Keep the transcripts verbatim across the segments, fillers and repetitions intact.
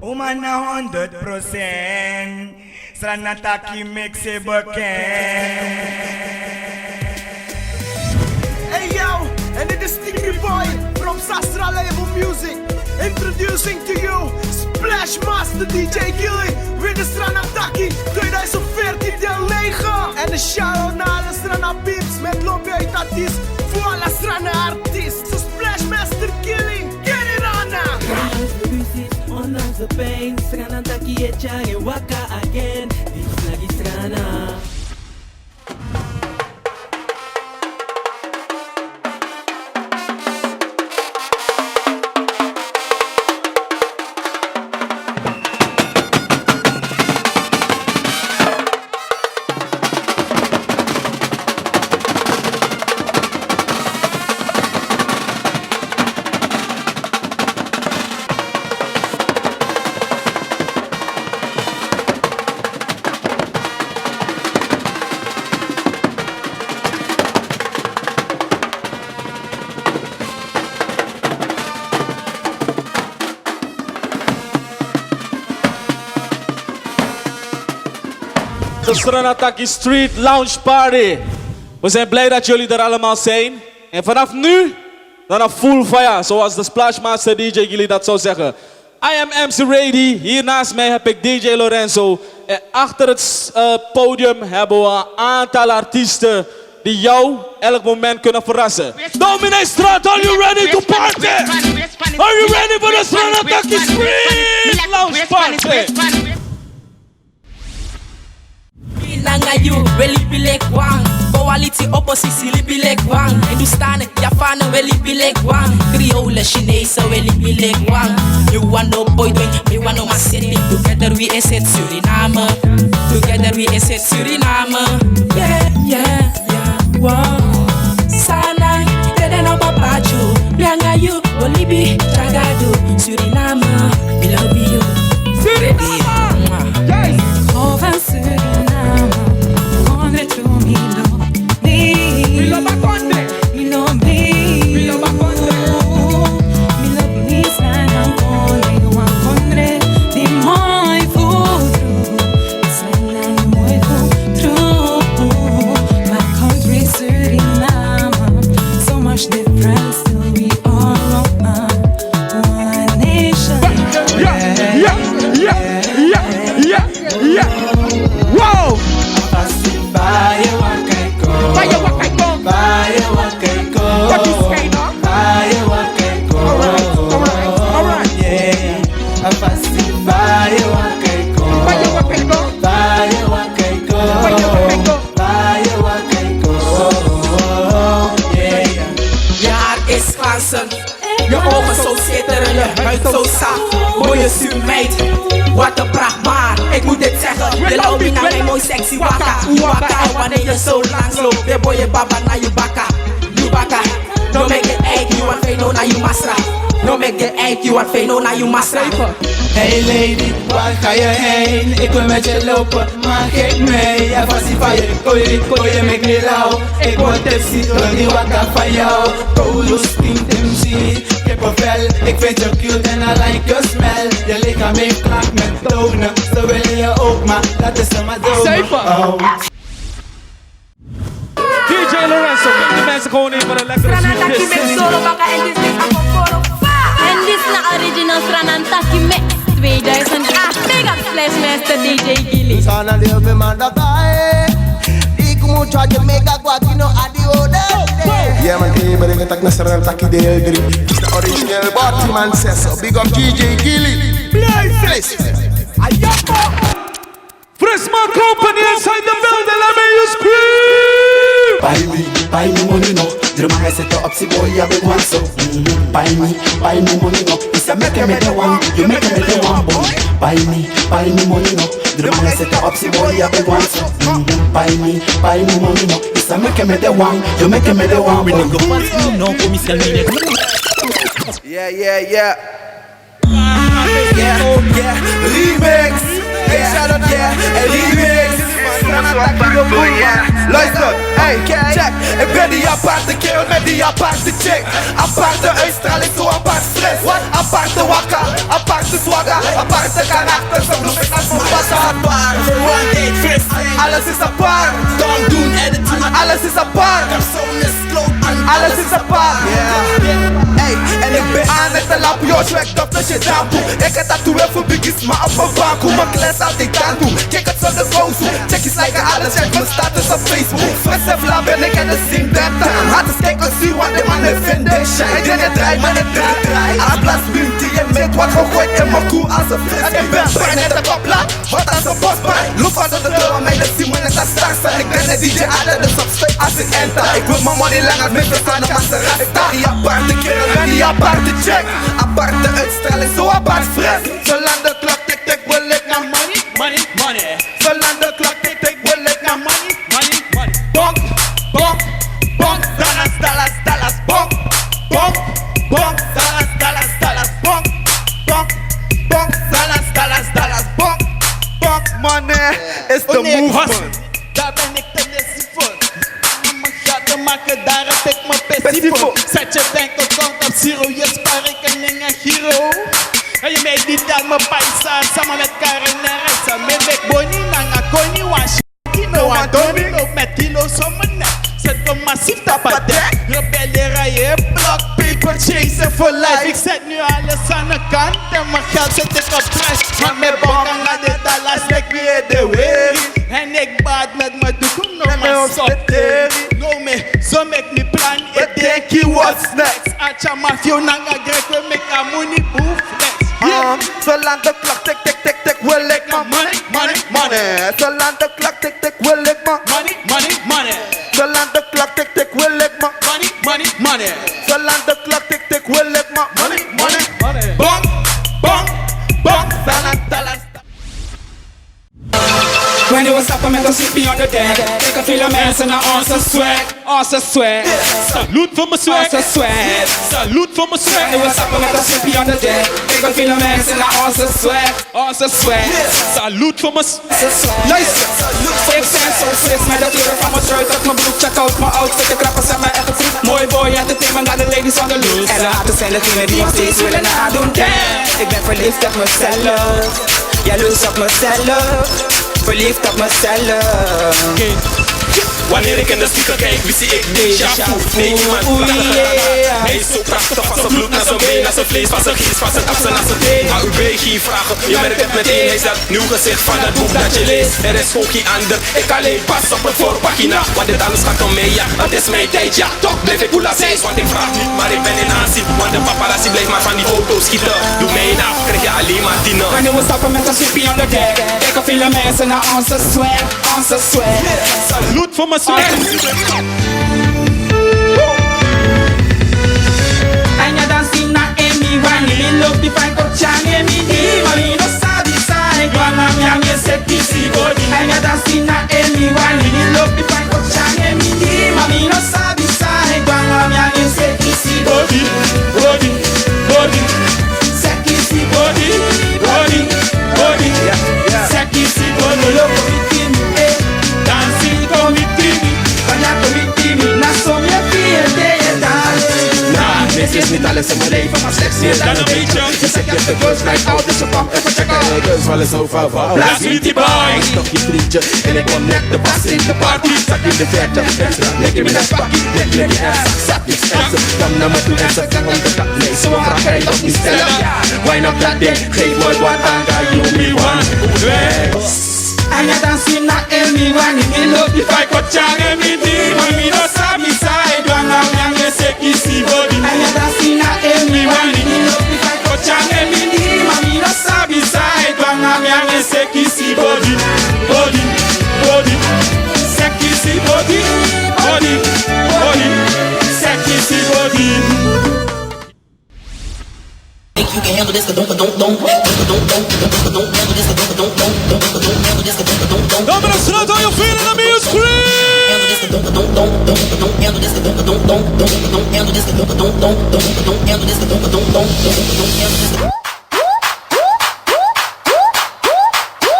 Uma na honderd procent. Sranataki mix e bekend. Hey yo, en dit is Sticky Boy from Sastra Label Music. Introducing to you Splash Master D J Gilly with de Sranataki tweeduizend veertien deel negen. En een shout-out naar alle Srana peeps met Lobby uit Atis. Voor alle Srana artiest. So Splash Master Gilly, get it on now! Ondanks de ruzies, ondanks de pijn, Sranataki e tyari waka again. Dit is Nagi Srana. De Sranataki Street Lounge Party. We zijn blij dat jullie er allemaal zijn. En vanaf nu, dan een full fire, zoals de Splash Master D J Gilly dat zou zeggen. I am M C Ready. Hier naast mij heb ik D J Lorenzo. En achter het eh, podium hebben we een aantal artiesten die jou elk moment kunnen verrassen. Dominee Straat, are you ready to party? Are you ready for the Sranataki Street Lounge Party? Nanga yu, we libi leki wan. Koalisi, oposisi, libi leki wan. Hindustani, Japani, we libi leki wan. Kriolen, Chinese, we libi leki wan. Mi wani no boi dwen, mi wani no maseti. Together we e seti Suriname. Together we e seti Suriname. Yeah, yeah, yeah, wow. Sani, dede no papachu. Nanga yu, Bolibi, Tagadu, Suriname, we love you. Suriname! Yes! Over Suriname, kondre tu mi lo mi. Mi lo ba kondre. Mi lo mi. Mi lo ba kondre. Mi lo mi sana kondre, wan kondre di moi fu tru. Sana moi fu tru. My country Suriname, so much difference. Still we all are one nation. Yeah, yeah, yeah, yeah, yeah, yeah. Wow! Fire wakaiko. Fire wakaiko. Fire wakaiko. What is going on? Fire wakaiko. All right, all right, all right. Yeah. Fire wakaiko. Fire wakaiko. Fire wakaiko. Fire wakaiko. Fire wakaiko. Yeah. Je haar is glanzend, je ogen zo schitterend, je huid zo zacht. Mooie zuurmeid, wat een pracht, maar ik moet dit zeggen. Je loopt niet naar mijn mooi sexy waka. Hoe waka, wanneer je zo langs loopt, de boy je baba naar je baka. Je baka. No make the egg, you want fijn no na you masra. No make the egg, you want fijn no na you masra. Hey lady, waar ga je heen? Ik wil met je lopen, maar geef mij een fasi van je. Kon je, kon je make me lauw? Ik word tipsy door die waka van jou. Koolus, pink, tipsy, kippenvel. Ik vind je cute en I like your smell. Je lichaam heeft kracht met tonen. Ze willen je ook, maar dat is ze maar donen. Zuipen. Oh. D J Lorenzo, geef de mensen gewoon even een lekkere Sranataki mix solo baka en this is a kokoro. En this na original Sranataki mix tweeduizend acht. Big up Splash Master D J Gilly. Sana deel ben man daarbij. Ik moet wat je mega kwak, you know, adi ode. Yeah man, hey, ben ik het ook naar Sranataki deel drie. Is de original Batman zes. Big up D J Gilly. Blijf fris. Ayoko. Frisma Company inside the building, let me hear you scream. Buy me, buy me money no. Drumanga set up si boy, ya ben want so. Mhm. Buy me, buy me money no. Isa make me the one, you make me the one boy. Buy me, buy me money no. Drumanga set up si boy, ya ben want so. Mhm. Buy me, buy me money no. Isa make me the one, you make me the one boy. When you go past me no, come me sell me next. Yeah, yeah, yeah. Yeah, yeah, remix. Yeah, yeah, remix. Luister, hey, check. Ik ben die aparte kerel met die aparte chick. Aparte uitstraling, zo apart stress. Aparte waka, aparte swagger. Aparte Tapu, eke tatu efu bigi sma op a baku, ma klesa te tantu. Keke so de kousu, check is like a alles, check mijn status op Facebook. First of all, ben ik aan de scene, data. Had eens kijken, zie wat de man heeft vinden. Shine, ik ben het draai, man, het draai, draai. Alles binti, je met wat gegooid in mijn koe als een fris. Ik ben bijna de kopla, wat als een bosbaan. Look wat de deur, mij de Simon, het is star, star. Ik ben de D J, altijd de subscribe als ik enter. Ik wil mijn money langer, met de van de Maserati. Ik sta die aparte kerel, ben die aparte check. Aparte uitstraling, zo apart fris. Zolang de klok tik tik wil ik naar money, money, money. Zolang de klok tik tik wil ik naar money, money, money. Bonk, bonk, bonk, dollars, dollars, dollars. Bonk, bonk, bonk, dollars, dollars, dollars. Bonk, bonk, bonk, dollars, dollars, dollars. Bonk, bonk, money is the movement. Daar ben ik te lazy voor. Mijn geld te maken, daar heb ik mijn passie voor. Zet je bankaccount op zero, je spaarrekening en giro. En je meet niet aan mijn paisa, samen met Karen en Raisa. Met Big Bonnie, nanga Connie, washi. Kino, wan Tony, ook met kilo, zomaar net. Zet een massief tapatek. Rebelleren, je blok, paper chaser for life. Ik zet nu alles aan de kant en mijn geld zet ik op prijs. Maar mijn bank aan de dollars, leg weer de weer. En ik baat met mijn doek, no man, stop. No me, zo met mijn plan, ik denk je what's next. Acha mafio nanga grek, we make a money move next. Um, zolang de klok tik, tik, tik, tik, wil ik mijn money, money, money. Zolang de klok tik, tik, wil ik mijn money, money, money. Zolang de klok tik, tik, wil ik mijn money, money, money. Zolang de klok tik, tik, wil ik mijn money, money, money. Bang, bang, bang, zolang dollars. Wanneer we stappen met een sippie on the deck, ik kan vele mensen naar onze swag. Onze swag. Salute voor mijn swag. Onze swag. Salute voor mijn swag. Wanneer we stappen met een sippie on the deck, ik kan vele mensen naar onze swag. Onze swag. Salute voor mijn s-, luister. Ik ben zo fris met de kleuren van mijn trui tot mijn broek. Check out mijn outfit, de krappen zijn mijn echte groep. Mooi boy, entertainment, naar de ladies on the loose. En de haters zijn degenen die nog steeds willen nadoen. Damn, ik ben verliefd op mezelf. Jaloers op mezelf, verliefd op mezelf. Oké. Wanneer ik in de spiegel kijk, wie zie ik? Deja vu. Nee, iemand prachtiger dan haar. Hij is zo prachtig, van zijn bloed naar zijn been, naar zijn vlees, van zijn geest, van zijn aksen, naar zijn been. Ga u bij geen vragen, je merkt het meteen. Hij zegt nieuw gezicht van het boek dat je leest. Er is ook geen ander, ik alleen pas op het voorpagina. Want dit alles gaat om mij, ja, het is mijn tijd, ja. Toch blijf ik cool als ijs, want ik vraag niet, maar ik ben in aanzien. Want de paparazzi blijft maar van die foto's schieten. Doe mij na, krijg je alleen maar tienen. Wanneer we stappen met een sippie on the deck, kijken vele mensen naar onze swag, onze swag. Salute voor mijn swag. Anya dancing na emi wani, mi lobi fine, kon tyari emi di, ma mi no sabi san e du nanga mi, a mi e seti si body. Anya dancing na emi wani, mi lobi fine, kon tyari emi di, ma mi no sabi san e du nanga mi, a mi e seti si body, body, body. Seti si body, body, body. Seti si body, lo kon miti mi, eh. Dancing kon miti mi, banya kon miti mi. Na so mi e feel de e dance. Na, dit is niet alles in mijn leven, maar slechts meer dan een beetje. Je zegt je hebt de girls night out, dus je kwam even checken. Hey, girls, wel eens overval. Blaas met die boy. Toch je vriendje, en ik kom net de bas in de party. Zat in de verte, extra, leg je me dat pakje, leg je me die ass. Zat niks extra, kom naar me toe en zet je handen op. Nee, zo'n vraag kan je toch niet stellen. Wine up dat ding, geef me wat aan, got you me one. Anya dancing na emi wani, mi lobi fine, kon tyari emi di, ma mi no sabi san e du nanga mi, a mi e seti si body. Anya dancing na emi wani, mi lobi fine, kon tyari emi di, ma mi no sabi san e du nanga mi, a mi e seti si body, body, body. Seti si body, body, body. Seti si body. Think you can handle this, ka-dunk, ka-dunk, dunk. Ka-dunk, dunk, ka-dunk, ka-dunk, handle this, ka-dunk, ka-dunk, dunk. Ka-dunk, ka-dunk, handle this, ka-dunk, ka-dunk, dunk. Dame na srata, you feel it, let me scream. Handle this, ka-dunk, ka-dunk, dunk. Ka-dunk, handle this, ka-dunk, ka-dunk, dunk. Ka-dunk, handle this, ka-dunk, ka-dunk, dunk. Ka-dunk, handle this, ka-dunk, ka-dunk, dunk. Ka-dunk, handle this, ka-dunk.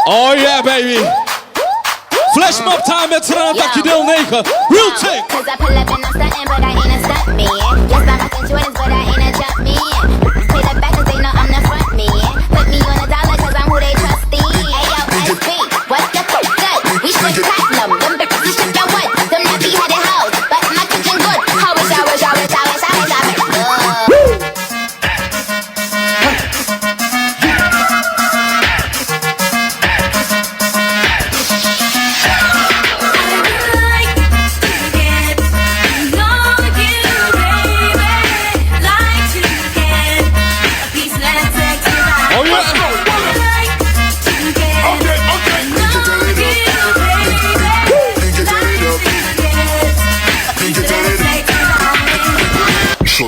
Oh yeah, baby. Flash mob time met Serena, taki deel negen. Real talk. Cause I pull up and I'm stunting, but I ain't a stunt man. Yes, I'm rocking Jordans, but I ain't a jump man. Play the back 'cause they know I'm the front man. Put me on a dollar 'cause I'm who they trust in. Ayo, S P, what the fuck? We straight platinum. Them bitches, you should get what? Them nappy headed hoes. But my kitchen good. How is, how is, how is, how is, how is, how is, uh.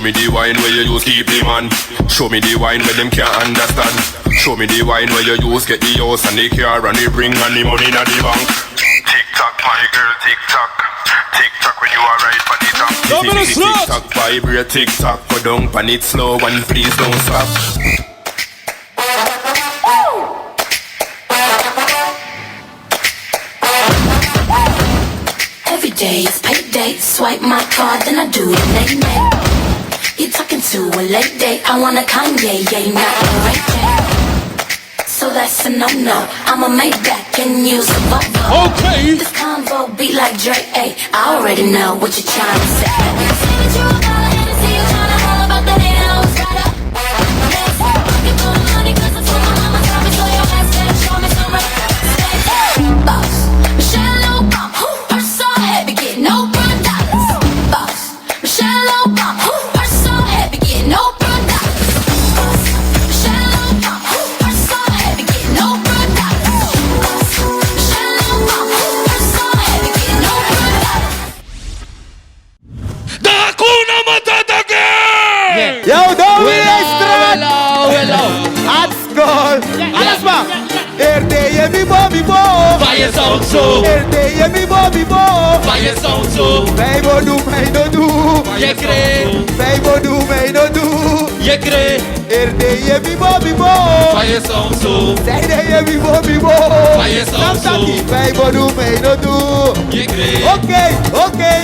Mi di wine where you use keep the man. Show me the wine where them can't understand. Show me the wine where you use get the house and the car and the ring and the money in the bank. Tick tock, my girl, tick tock. Tick tock when you arrive on the top. Tick tock, vibrate, tick tock. Go down pan it slow and please don't stop. Every day is payday. Swipe my card, then I do the nay nay. You talking to a late date? I want a Kanye, yeah, not a Ray J. So that's a no no. I'm a Maybach and use a Volvo. Okay. This convo be like Drake, ayy. I already know what you're trying to say. Boss, Michelle Obama, who first saw it begin? No product. Boss, Michelle Obama, who first saw it begin? No product. Boss, Michelle Obama, who first saw it begin? No product. Boss, Michelle Obama, who first saw it begin? No product. Da Hakuna Matata gang! Yeah. Yo, Domi Wela, Leistra! Wela, wela. Artskol! Alasma! R D J mi bo, mi bo! Fire sound so! R D J mi bo, mi bo! Fire sound so! Fire bo du, fire do du! Yekre! Fire bo du, fire do du! Yekre! R D J mi bo, mi bo! Fire sound so! R D J mi bo, mi bo! Fire sound so! Namtaki, fire bo du, fire do du! Yekre! Okay, okay!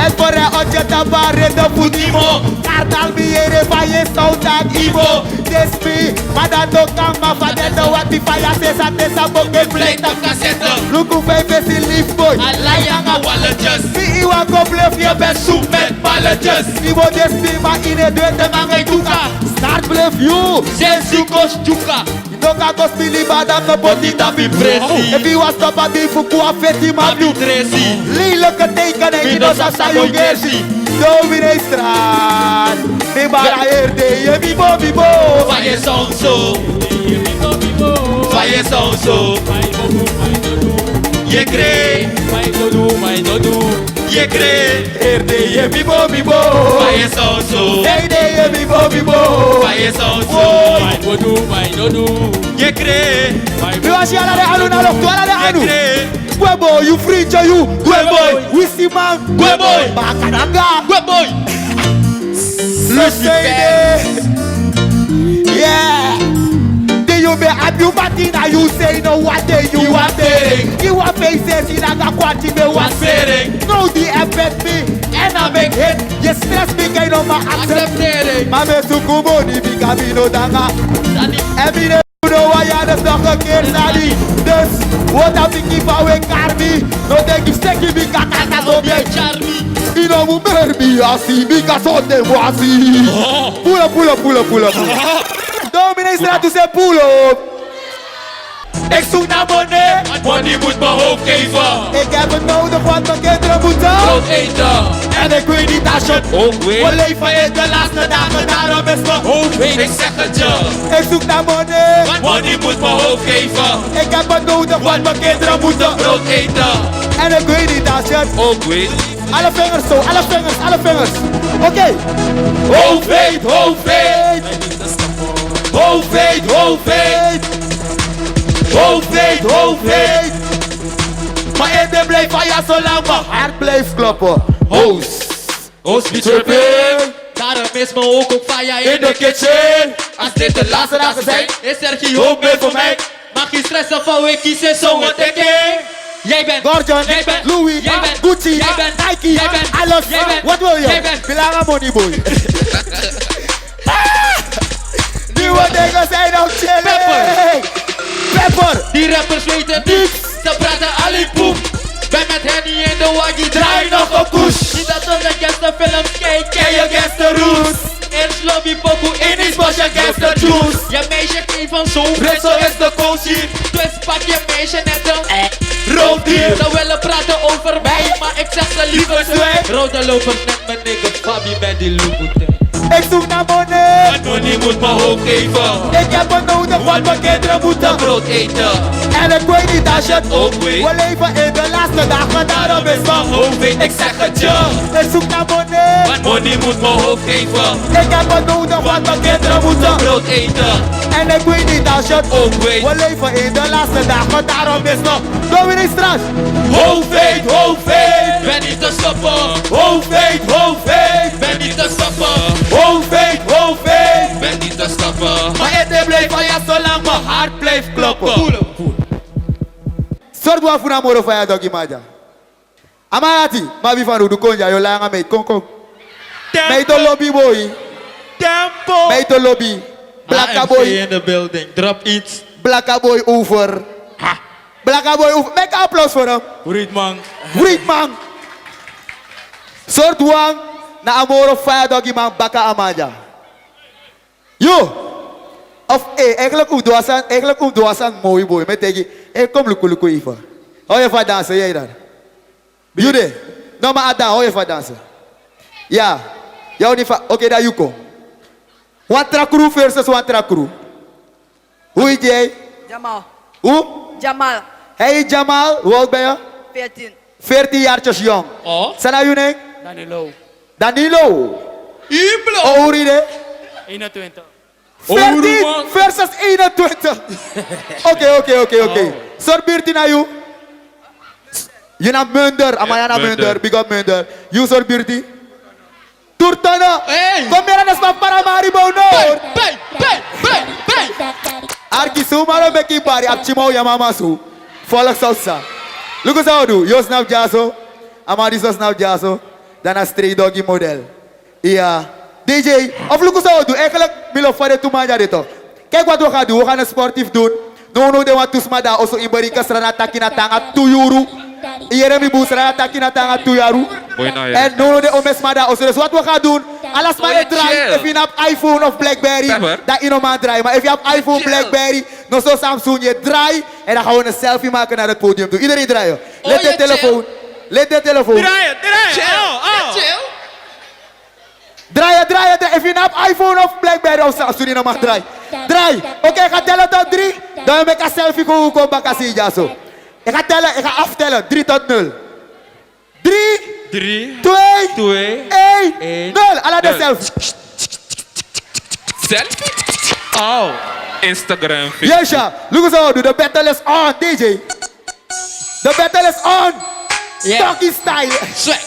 Espore oche taba reto fu Dimo. Kartal mi yere fa ye sautan Ibo. Despi, mada no kama fa den no wati fa ya sesa tesa boke play tap kasete. Luku fa i fesi lief boy. Alai anga walletjes. Mi iwan go blef ye ben sumet balletjes. Ibo despi ma ine dwete manga i tuka. Start blef yu. Sensi kostuka. No kan go spili badam no poti tapu presi. Efu yu wani stop a bifu kon a feti ma du. Lelijke tekening, yu no sabi san yu gersi. Dominee Straat. Mi bala R D J mi bo, mi bo. Fire sound so. Fire sound so. Yekre. Yekre. R D J mi bo, mi bo. Fire sound so. R D J mi bo, mi bo. Fire sound so. Woi. Yekre. Mi wani si ala den anu na loktu, ala den anu. Yekre. Gwe boy, yu free cho yu. Gwe boy. Wisiman. Gwe boy. Bakadanga. Gwe boy. Lucifer. Yeah. Di yu ben abi yu bati na yu sei no wate yu wate. Yu wan fesi si na ga kwati ben wan sere. No di effect mi. En a make hit. Ye stress mi kan no ma accepteren. Ma mi suku boni bika mi no danga. En mi no wan ya dus nog een keer sani. Dus, wota piki fa we karmi. No denki steki bika kaka so mi e charmi. Yu no mu merbi asi bika so den wasi. Pull up, pull up, pull up, pull up, pull up. Dominee Straat, u zegt pull up. Ik zoek naar money, want money moet mijn hoofd geven. Ik heb het nodig, want mijn kinderen moeten brood eten. En ik weet niet als je het ook weet. We leven in de laatste dagen, daarom is mijn hoofd heet. Ik zeg het je. Ik zoek naar money, want money moet mijn hoofd geven. Ik heb het nodig, want mijn kinderen moeten brood eten. En ik weet niet als je het ook weet. Alle vingers zo, alle vingers, alle vingers. Oké. Hoofd heet, hoofd heet. Hoofd heet, hoofd heet. Hoofd heet, hoofd heet. Maar in de blijf van ja, zolang mijn hart blijft kloppen. Hoos. Hoos be tripping. Daarom is mijn hoofd ook fire in de kitchen. Als dit de laatste dagen zijn, is er geen hoop meer voor mij. Mag je stressen van we kiezen zo wat ik ken. Jij bent Gordon, jij bent Louis, jij bent Gucci, jij bent Nike, jij bent alles. Jij bent, wat wil je? Jij bent Bilanga Money Boy. Nieuwe dingen zijn ook chilling. Pepper. Pepper. Die rappers weten niets. Ze praten alleen poep. Ben met Henny in de waggie, draai nog een koers. Niet dat we de gasten films kijken, je gasten roes. Eerst lobby pokoe, in die spasje gangster juice. Je meisje geeft van zo. Brussel is de koos hier. Dus pak je meisje net een roofdier. Ze willen praten over mij, maar ik zeg ze liever zwijg. Rode lopers net mijn nigga Fabi met die Louboutin. Ik zoek naar money. Want money moet mijn hoofd geven. Ik heb het nodig, want mijn kinderen moeten brood eten. En ik weet niet als je het ook weet. We leven in de laatste dagen, daarom is mijn hoofd wit, ik zeg het je. Ik zoek naar money. Want money moet mijn hoofd geven. Ik heb het nodig, want mijn kinderen moeten brood eten. En ik weet niet als je het ook weet. We leven in de laatste dagen, daarom is mijn Dominee Straks. Hoofdfeit, hoofdfeit. Ben niet te stoppen. Hoofdfeit, hoofdfeit. Ben niet te stoppen. Hoofdfeit, hoofdfeit. Ben niet te stoppen. Maar het blijft van ja, zolang mijn hart blijft kloppen. Sortu wan fu na moro faya doggy man dya. A man dati, ma wi fanu du kon dya, yu o langa mi, kon, kon. Tempo. Mi e lobi boi. Tempo. Mi e lobi. Blaka boi. A M C in the building. Drop iets. Blaka boi over. Ha. Blaka boi over. Make applaus for him. Wreed man. Wreed man. Sortu wan na a moro faya doggy man baka a man dya. Yu. Of, eh, eigenlijk un du a sani, eigenlijk un du a sani moi boi. Mi e taigi, eh, kom luku, luku even. How yu e fa danse, yu e dati. Yu de. No, ma a dan, how yu e fa danse. Ya. Ya, yu o fa, oké, dan yu kon. Wan tra kru versus wan tra kru. Hoe heet jij? Jamal. Hoe? Jamal. Hey Jamal, hoe oud ben je? Veertien. Veertien jaartjes jong. Oh. San na yu nen? Danilo. Danilo. Iblo. O, ori de? Eenentwintig. Veertien versus eenentwintig. Oké, oké, oké, oké. Oh. Sortu birti na yu? Yu na Munder, a man dya na Munder, big up Munder. Yu sortu birti? Turtana. Hey. Kon mera na sma Paramaribo, no. Hey, hey, hey, hey, hey. Arki suma lo meki bari, a pikin man o yama masu. Volk South sa. Luku san un o du, yu o snap dyaso. A man disi o snap dyaso. Dan na Stray Doggy model. Iya. D J, of luku san un o du, eigenlijk mi lobi fa den tu man dya de toch. Kijk wat we gaan doen, we gaan een sportief doen. Nownow den wantu sma dya na oso, yu e bereken Sranan taki na te nanga tu yuru. Yu yere mi bun, Sranan taki na te nanga tu yuru. En nownow den omeni sma dya na oso. Dus wat we gaan doen, ala sma e drai. Efu yu no abi iPhone of Blackberry, dan yu no man drai. Ma efu yu abi iPhone, Blackberry, noso Samsung, yu e drai. En dan gaan we een selfie maken naar het podium toe. Iedereen draaien. Let de telefoon. Let de telefoon. Draaien, draaien. Chill. Oh, oh. Chill. Drai, drai, drai. Efu yu no abi iPhone of Blackberry of Samsung, yu no man drai. Drai. Oké, ik ga tellen tot drie. Dan yu meki a selfie, kon, kon baka si dyaso. Ik ga tellen, ik ga aftellen. Drie tot nul. Drie, twee, één, nul. Ala den selfie. Selfie? Oh. Instagram, Facebook. Yes, sir. Luku san un o du, the battle is on, D J. The battle is on. Yeah. Doggy style. Sweat.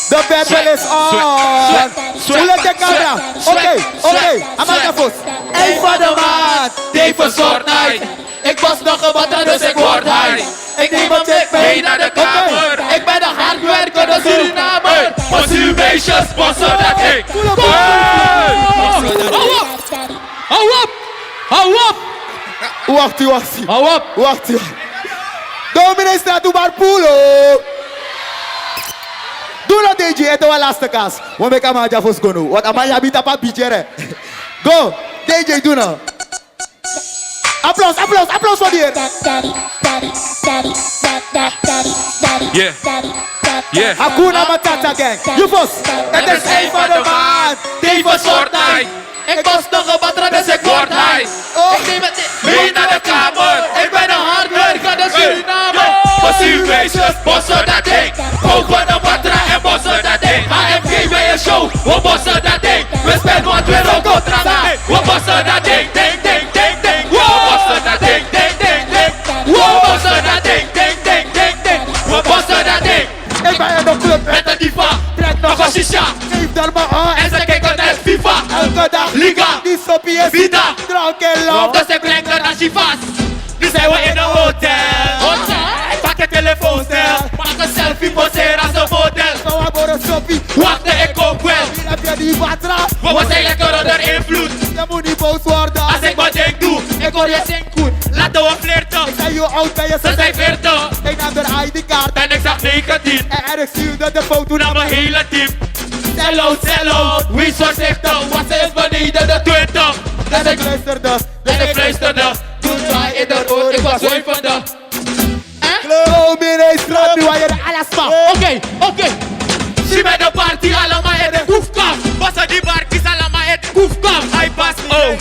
The battle is on. Sweat. Sweat. Sweat. Pull up the camera. Sweat. Okay, okay. Sweat. I'm out of force. Hey, for the man. Dave Fortnite. Ik was nog een batter, dus ik word high. Ik neem een tik mee naar de kamer. Ik ben een hardwerkende Surinamer. Hey. Pussy meisjes, bossen dat ik. Pull up. Hey. Hou op! Hou op! Hou op! Wakti, wakti. Hou op! Wakti. Dominee Straks, doe maar pulo. Doe nog, D J, ete wan laatste kans. Wan meki a man dya fosi go now. Want a man dya abi tapu a beat here. Go. D J, doe nog. Applaus, applaus, applaus voor die. Yeah. Yeah. Hakuna Matata gang. You first. Het is een van de maand. Dave Fortnite. Ik was nog een batter, dus ik word high. Oh. Ik neem het mee naar de kamer. Ik ben een hardwerkende Surinamer. Hey. Pussy meisjes, bossen dat ding. Kopen een batter en bossen dat ding. H M G bij een show, we bossen dat ding. We spelen wat we roken, tranga. We bossen dat ding, ding, ding, ding, ding. We bossen dat ding, ding, ding, ding. We bossen dat ding, ding, ding, ding, ding. We bossen dat ding. Ik ben in de club met een diva. Trek nog een shisha. Geef daar maar aan. En ze kijken naar FIFA. Elke dag. Liga. Die soppie is Vita. Drank en love. Dus ik breng er als je vast. Nu zijn we in een hotel. Hotel. Pak je telefoonstel. Maak een selfie, poseer als een model. Zo, we worden soppie. Wacht, ik kom wel. Hier heb je die batra. We, we zijn lekker onder invloed. Je moet niet boos worden. Als ik wat denk doe. Ik hoor je zingen goed. Laten we flirten. Ik zei, hoe oud ben je? Ze zei veertig. Ik nam de I D-kaart. En ik zag negentien. En, en ik stuurde de foto naar mijn hele team. Zello, zello, wees voorzichtig. Want ze is beneden de twintig. Dus ik luisterde. Dus ik fluisterde. Toen zei in de oor, ik was wuivende. Hè? Dominee Straks, nu waar je de alasma. Oké, oké. Zie met de party allemaal in de hoefkast. Bossen die barkies allemaal Move, kom, hij past, oh.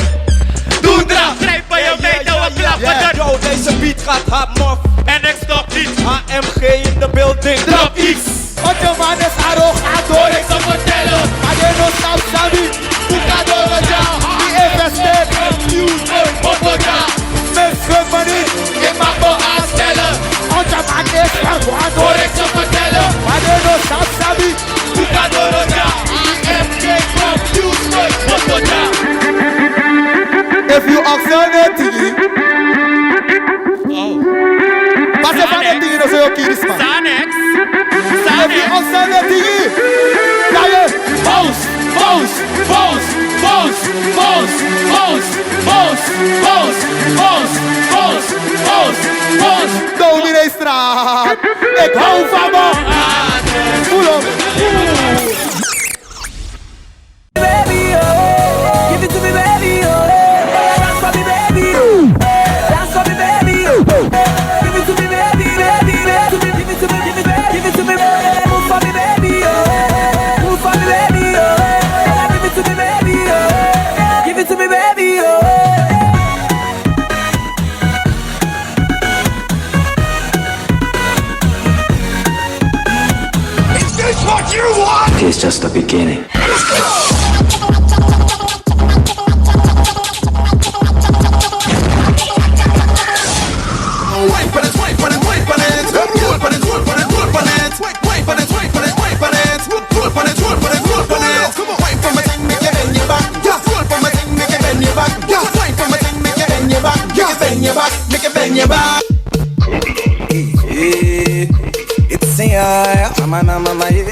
Doe draf, grijp bij je meid, we klappen. Yo, deze beat gaat hard, man. En ik stop niet. A M G in the building. Drop iets. Otyo man is arrow, a dori. Ik zal vertellen. A den no sabi sabi. Buka doro dya. Mi investeer. Nieuw, motor dya. Mens good money. Ik mag wel aanstellen. Otyo man is arrow, a dori. Ik zal vertellen. A den no sabi sabi. Buka doro dya. A M G, kom, nieuw, motor dya. If you observe the thing, oh. Pase fa den dingi no so yu o kiri sma. Sanex. Sanex. Yu o sani dingi. Daye. Bounce, bounce, bounce. Dominee straat. Ik hou van me. Pull up. Baby, oh, give it to me, baby, oh. Dance for me, baby, oh. Dance for me, baby, oh. Give it to me, baby, baby, baby. Give it to me, give it, give it to me, baby. Move for me, baby, oh. Move for me, baby, oh. Give it to me, baby, oh. Give it to me, baby, oh. Is this what you want? It's just the beginning. Wine pon it, wine pon it, wine pon it. Roll pon it, roll pon it, roll pon it. Wine, wine pon it, wine pon it, wine pon it. Roll pon it, roll pon it, roll pon it. Come on. Wine pon my thing, make it bend your back. Yeah. Roll pon my thing, make it bend your back. Yeah. Wine pon my thing, make it bend your back. Make it bend your back, make it bend your back. Hey, hey, it's, yeah, yeah. Mama, mama, mama, yeah.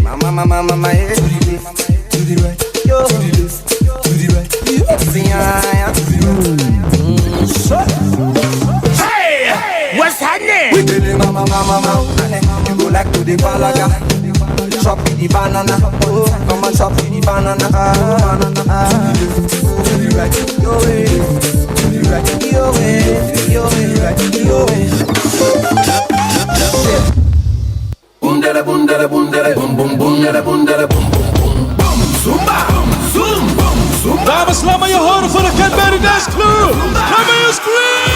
Mama, mama, mama, mama, yeah. To the left, to the right, yo. To the left, to the right. It's, yeah, yeah. To the right. Mm, sure. Hey, what's happening? We tell him, mama, mama, mama. You go like to the balaga. Chop with the banana. Oh, come on, chop with the banana. Ah, ah, ah. To the left, to the right, yo, eh. To the right, yo, eh, yo, eh, to the right, yo, eh. Bundere, bundere, bundere, bum, bum, bundere, bundere, bum, bum, bum, bum, zumba, bum, zoom, bum, zumba. Dames, laat maar je horen voor de Ken Berry Dance Crew. Laat maar je scream.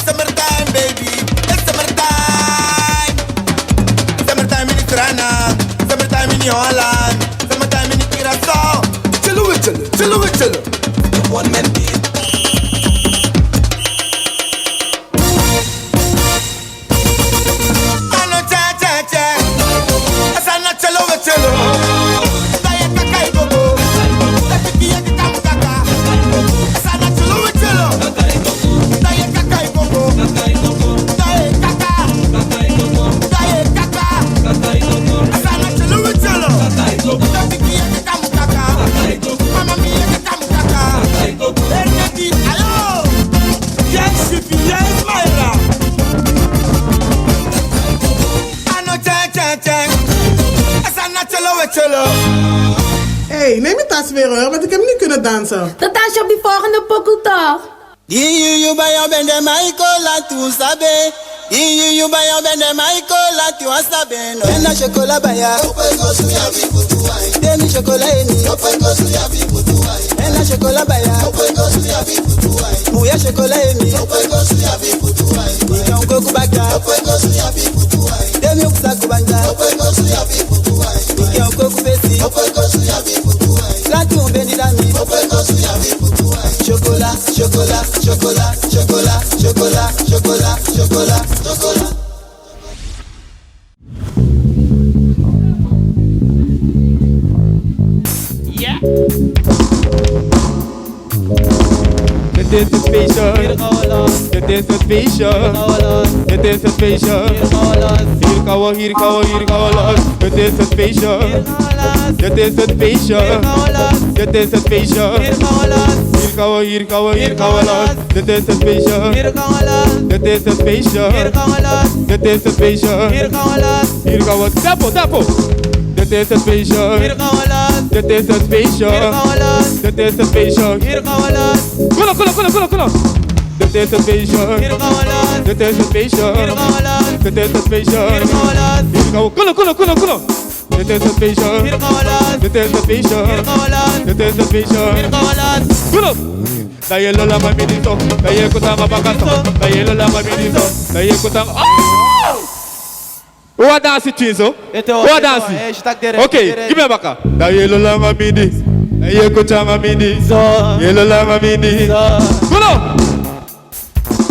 Summertime, baby, it's summertime. Summertime in Ghana, summertime in Holland, summertime in Curaçao. Chillu, we chillu, chillu, we chillu. One man beat. Ano cha cha cha. Asana chillu, we chillu. Daya kakai gogo. Daya kakai gogo. Hey, neem het tas weer hoor, want ik heb niet kunnen dansen. Dan dans je op die volgende pokoe toch? Di yuyu baya bende maiko lati un sabe. Di yuyu baya bende maiko lati un sabe no. Ena chocolat baya. Demi chocolat eni. Ena chocolat baya. Muya chocolat eni. Ika un koku baka. Demi un kusa kubanja. Ika un koku besi. Lati un beni dami. Chocolat, chocolat, chocolat, chocolat, chocolat, chocolat, chocolat, chocolat. Yeah. Dit is het feestje. Dit is het feestje. Dit is het feestje. Hier gaan we, hier gaan we, hier gaan we los. Dit is het feestje. Dit is het feestje. Dit is het feestje. Hier gaan we, hier gaan we, hier gaan we los. Dit is het feestje. Dit is het feestje. Dit is het feestje. Hier gaan we, tempo, tempo. Dit is het feestje. Hier gaan we los. Dit is het feestje. Hier gaan we los. Dit is het feestje. Hier gaan we los. Kom op, kom op, kom op, kom op, kom op. Dit is het feestje. Hier gaan we los. Dit is het feestje. Hier gaan we los. Dit is het feestje. Hier gaan we los. Hier gaan we, kom op, kom op, kom op, kom op. Dit is het feestje. Hier gaan we los. Dit is het feestje. Hier gaan we los. Dit is het feestje. Hier gaan we los. Kom op. Dan ye lolo mami di so. Dan ye kota ma baka so. Dan ye lolo mami di so. Dan ye kota ma. Oh! Wan dansi twin so. Ete, wan, wan ete, dansi. Eh, si tak' dere, oké, dere. Gi mi a baka. Da ye lolo mami di. Da ye kota mami di. So. Ye lolo mami di. So. Kolo.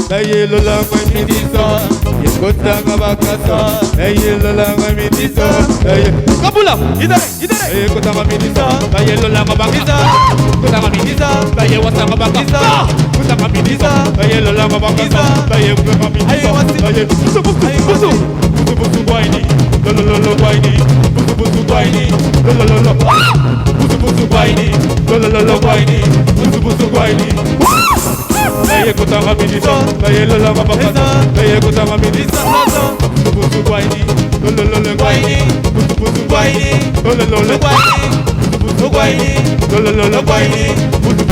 Da ye lolo mami di so. Ye kota ma baka so. Da ye lolo mami di so. Da ye. Kabula. Idere. Idere. Eye, kota mami di so, ka ye lola ma baka. Di so. Kota mami di so, ka ye wasa ma baka. Di so. Kota mami di so, ka ye lola ma baka. Di so. Ka ye kota mami di so, ayi, wasi, ka ye busu, busu, ayi, busu. Busu, busu, gwaini. Lo, lo, lo, lo, gwaini. Busu, busu, gwaini. Lo, lo, lo, lo. Busu, busu, gwaini. Lo, lo, lo, lo, gwaini. Busu, busu, gwaini. Eye, kota mami di so, ka ye lola ma baka. Eye, kota mami di so. Busu, busu, gwaini. Lo, lo, lo, lo, gwaini. Busu, busu, gwaini. Lo, lo, lo, lo, gwaini. Busu, busu, gwaini. Lo, lo, lo, lo, gwaini. Busu,